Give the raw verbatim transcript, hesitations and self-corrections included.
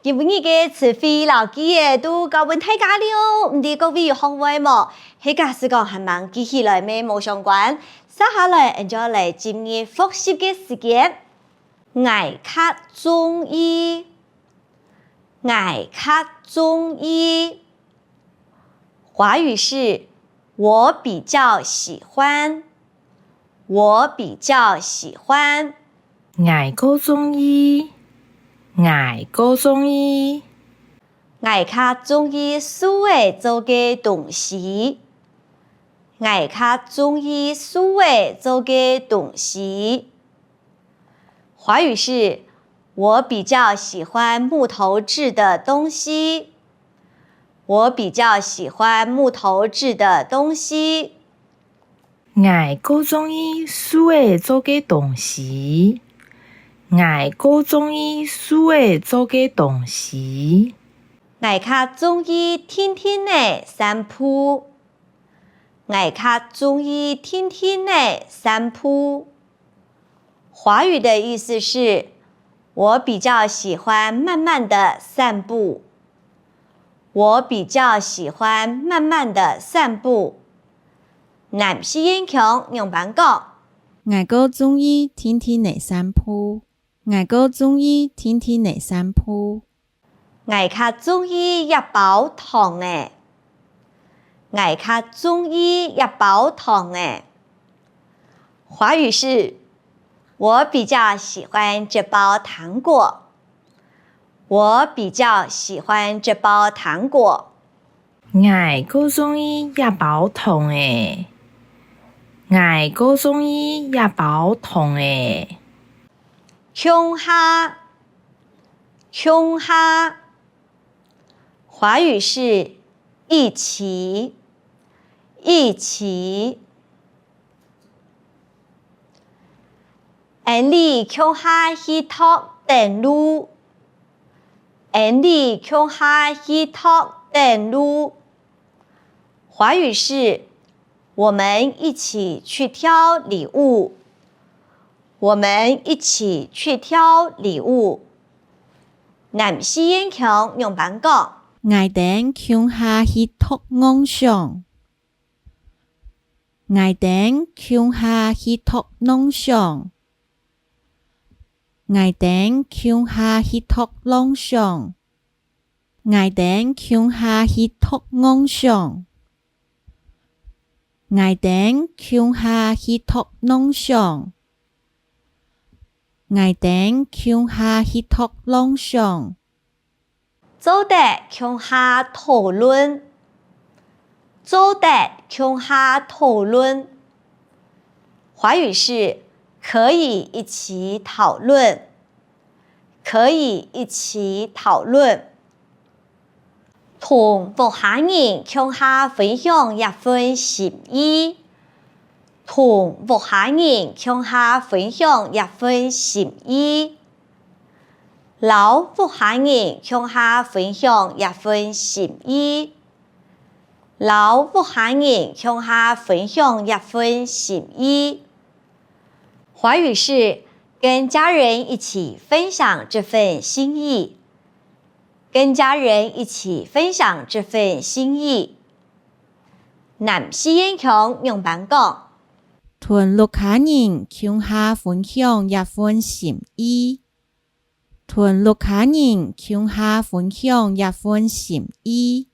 今晡日个詞彙摎句仔都教分大家了，毋知各位有學會無？係假使講還吂記起來乜無相關。接下來，𠊎等就來進入複習个時間。𠊎較中意，𠊎較中意。華語是我比較喜歡，我比較喜歡。𠊎較中意，𠊎較中意。𠊎較中意樹仔做个東西，𠊎較中意樹仔做个東西。華語是我比較喜歡木頭製的東西，我比較喜歡木頭製的東西。 𠊎較中意樹仔做个東西。𠊎較中意樹仔做个東西。𠊎較中意定定仔散步。𠊎較中意定定仔散步。華語的意思是，我比較喜歡慢慢地散步。我比較喜歡慢慢地散步。 南四縣腔仰般講？𠊎較中意定定仔散步。𠊎較中意定定仔散步。𠊎較中意一包糖仔。𠊎較中意一包糖仔。華語是，我比較喜歡這包糖果。我比較喜歡這包糖果。 𠊎較中意一包糖仔。𠊎較中意一包糖仔。共下，共下。華語是一起，一起。 𠊎俚共下去擇燈籠。𠊎俚共下去擇燈籠。華語是，我們一起去挑禮物。我們一起去挑禮物。南四縣腔仰般講？𠊎等共下去擇妄想。 𠊎等共下去擇妄想。𠊎等共下去擇妄想。𠊎等共下去擇妄想。𠊎等共下去擇妄想。𠊎等共下去擇妄想。 做得共下討論。做得共下討論。華語是可以一起討論。可以一起討論。同屋下人共下分享一份心意。同屋下人共下分享一份心意。 摎屋下人共下分享一份心意。摎屋下人共下分享一份心意。華語是跟家人一起分享這份心意。跟家人一起分享這份心意。南四縣腔仰般講？同屋下人共下分享一份心意。 同屋下人共下分享一份心意。